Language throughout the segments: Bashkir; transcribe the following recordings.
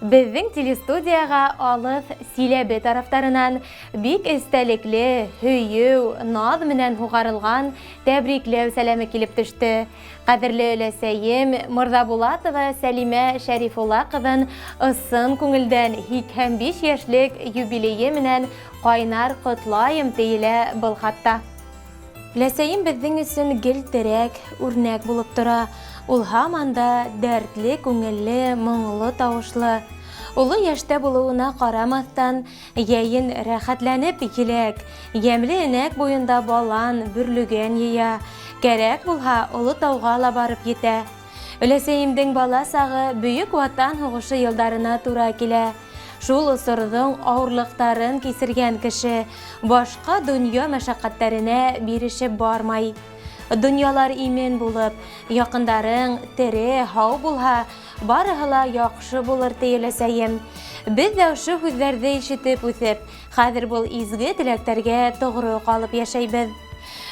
Беҙҙең телестудияға алыҫ Силәбе тарафтарынан бик эстәлекле, һөйөү, наҙ менән һуғарылған тәбрикләү сәләме килеп төштө. Ҡәҙерле өләсәйем Мырҙабулатова Сәлимә Шәрифулла ҡыҙын ысын күңелдән 85 йәшлек юбилейе менән ҡайнар ҡотлайым, тейелә был хатта. Өләсәйем беҙҙең өсөн гел терәк, үрнәк булып тора. Ул һаман да дәртле, күңелле, моңло тауышлы. Оло йәштә булыуына ҡарамаҫтан, йәйен рәхәтләнеп еләк, йәмле энәк буйында балан, бөрлөгән йыя. Кәрәк булһа, оло тауға ла барып етә. Өләсәйемдең бала сағы Бөйөк Ватан һуғышы йылдарына тура килә. Шул осорҙоң ауырлыҡтарын кисергән кеше башҡа донъя мәшәҡәттәренә бирешеп бармай. Донъялар имен булып, яҡындарың тере, һау булһа, барыһы ла яҡшы булыр, ти өләсәйем. Беҙ ҙә ошо һүҙҙәрҙе ишетеп үҫеп, хәҙер был изге теләктәргә тоғро ҡалып йәшәйбеҙ.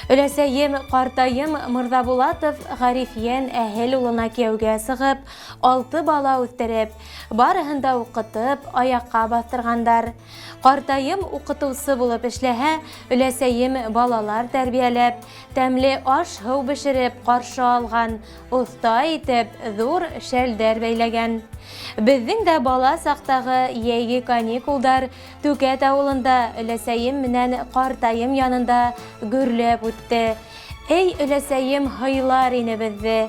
Өләсәйем, ҡартайым Мырҙабулатов Ғарифйән Әһел улына кейәүгә сығып, 6 бала үҫтереп, барыһын да уҡытып, аяҡҡа баҫтырғандар. Ҡартайым уҡытыусы булып эшләһә, өләсәйем балалар тәрбиәләп, тәмле аш-һыу бешереп ҡаршы алған, оҫта итеп ҙур шәлдәр бәйләгән. Беҙҙең дә бала саҡтағы йәйге каникулдар Түкәт ауылында өләсәйем менән ҡартайым янында гөрләп үтте. Эй, өләсәйем һыйлар ине беҙҙе.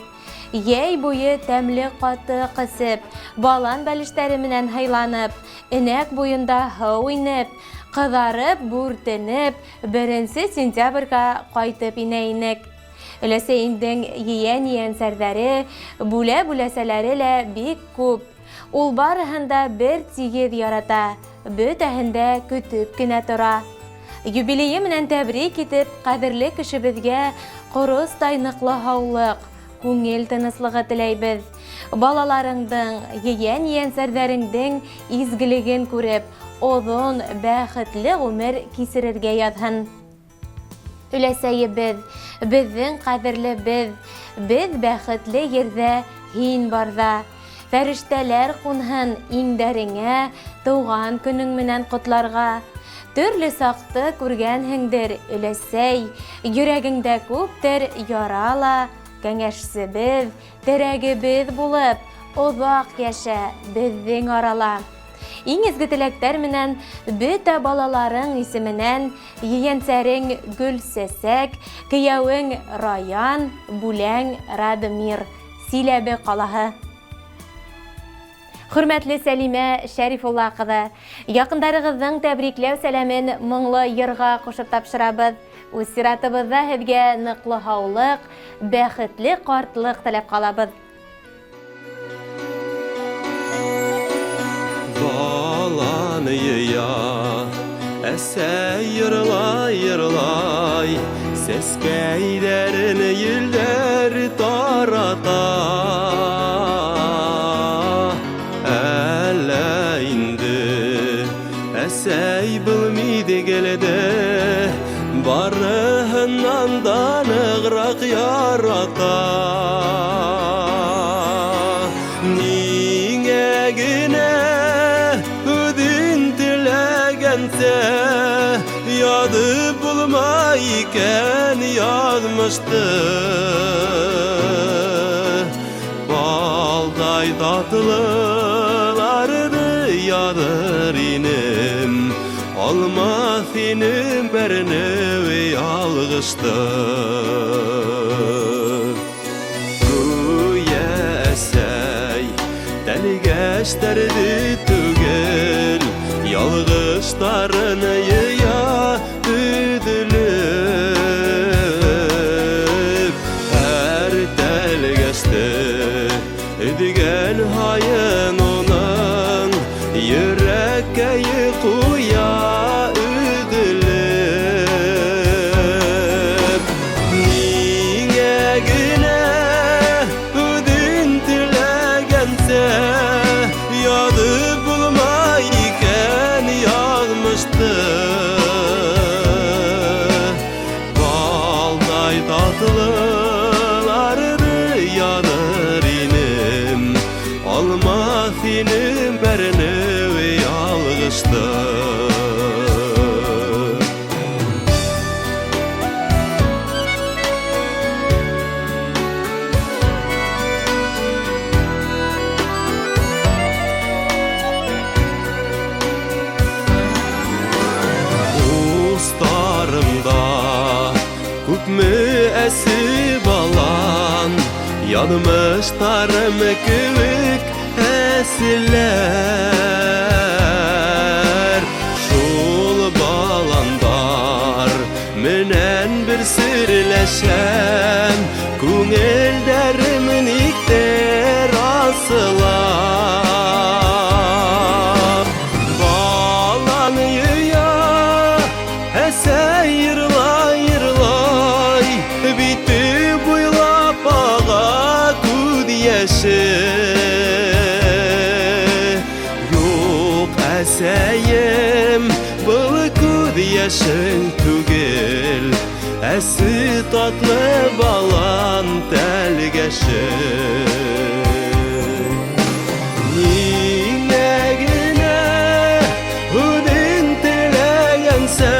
Йәй буйы тәмле ҡатыҡ эсеп, балан бәлештәре менән һыйланып, энәк буйында һыу инеп, ҡыҙарып, бүртенеп, 1 сентябргә ҡайтып инә инек. Өләсәйемдең ейән-ейәнсәрҙәре, бүлә-бүләсәләре лә бик күп. Ул барыһын да бер тигеҙ ярата, бөтәһен дә көтөп кенә тора. Юбилейы менән тәбрик итеп, ҡәҙерле кешебеҙгә ҡоростай ныҡлы һаулыҡ, күңел тыныслығы теләйбеҙ. Балаларыңдың, ейән-ейәнсәрҙәреңдең изгелеген күреп, оҙон, бәхетле ғүмер кисерергә яҙһын. Өләсәйебеҙ, беҙҙең ҡәҙерлебеҙ, беҙ бәхетле ерҙә һин барҙа. Фәрештәләр ҡунһын иңдәреңә, тыуған көнөң менән ҡотларға. Төрлө саҡты күргәнһеңдер, өләсәй, йөрәгеңдә күптер яра ла, кәңәшсебеҙ, терәгебеҙ булып, оҙаҡ йәшә беҙҙең арала. Иң изге теләктәр менән бөтә балаларың исеменән ейәнсәрең Гөлсәсәк, кейәүең Раян, бүләң Радмир, Силәбе ҡалаһы. Хөрмәтле Сәлимә Шәрифулла ҡыҙы, яҡындарығыҙҙың тәбрикләү сәләмен моңло йырға ҡушып тапшырабыҙ. Үҙ сиратыбыҙҙа һеҙгә ныҡлы һаулыҡ, бәхетле ҡартлыҡ теләп ҡалабыҙ. Баланы йыя, әсәй йырлай, йырлай, сәскәйҙәрен елдәр тарата. Әллә инде әсәй был миҙгелде барыһынан да нығыраҡ ярата. Ниңә генә үҙең теләгәнсә яҙып булмай икән яҙмышты. Балдай татлыларҙы яҙыр инем, алмаҫ инем бәрнеү ялғышты. Гүйә әсәй тәлгәштәрҙе түгел, ялғыштарын йыя өҙөлөп. Һәр тәлгәште өҙгән һайын уның йөрәккәйе ҡуя өҙөлөп. Ниңә генә үҙең теләгәнсә яҙып булмай икән яҙмышты. Күпме әсе балан, яҙмыштарым кеүек әселәр. Шул баландар менән бер серләшәм, күңелдәрем никтер асыла. Балан йыя, әсә йырлай, йырлай, бите буйлап аға күҙ йәше. Юҡ, әсәйем, был күҙ йәшең түгел, әсе татлы балан тәлгәше. Ниңә генә үҙең теләгәнсә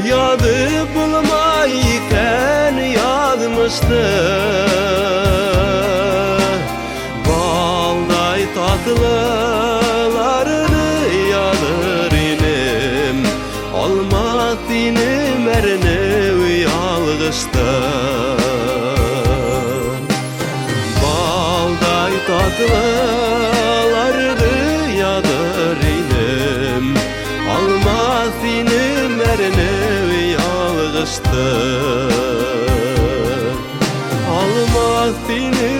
яҙып булмай икән яҙмышты? Балдай татлыларҙы яҙыр инем, алмаҫ инем әрнеү ялғышты. Балдай татлыларҙы яҙыр инем, алмаҫ инем әрнеү ялғышты. Алмаҫ инем.